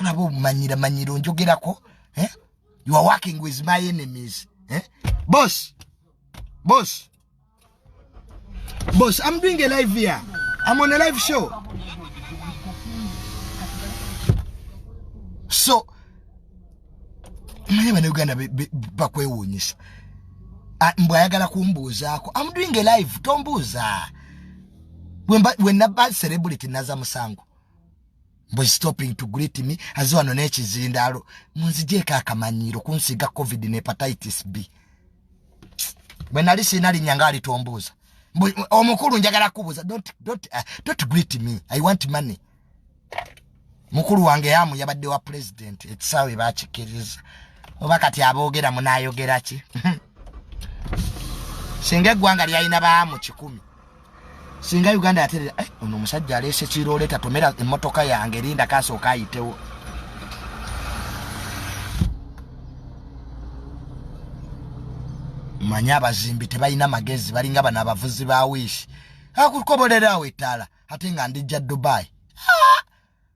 Kulaba omumanyira manyira onjogerako, eh? You are working with my enemies, eh? Boss, boss, boss, I'm doing a live here. I'm on a live show. So naye banauganda bakwewuunyisa. Mbw ayagala kumbuuzaako. I'm doing a live, tombuuza. Wenaba celebrity naza musango. Mbu stopping to greet me azi wano n'ekizindaalo. Munzigyeko akamanyiiro kunsiiga COVID ne hepatitis B. Bwe nali sirina linnya nga alitombuuza. Omukulu njagala kubuuza. Don't greet me, I want money. Mukulu wange yamu yabadde wa president, ekisaawe bakikkiriza. Oba kati aboogera munaayogera ki? Singa eggwanga lyalina baamu 100, singa Uganda yaterera. Ono omusajja aleese kiroole, tatomera emmotoka yange, linda kasooka ayitewo. Manye abazimbi tebalina magezi, balinga bano abavuzi ba Wish, akukobolera awo ettaala ate nga ndijja Dubai.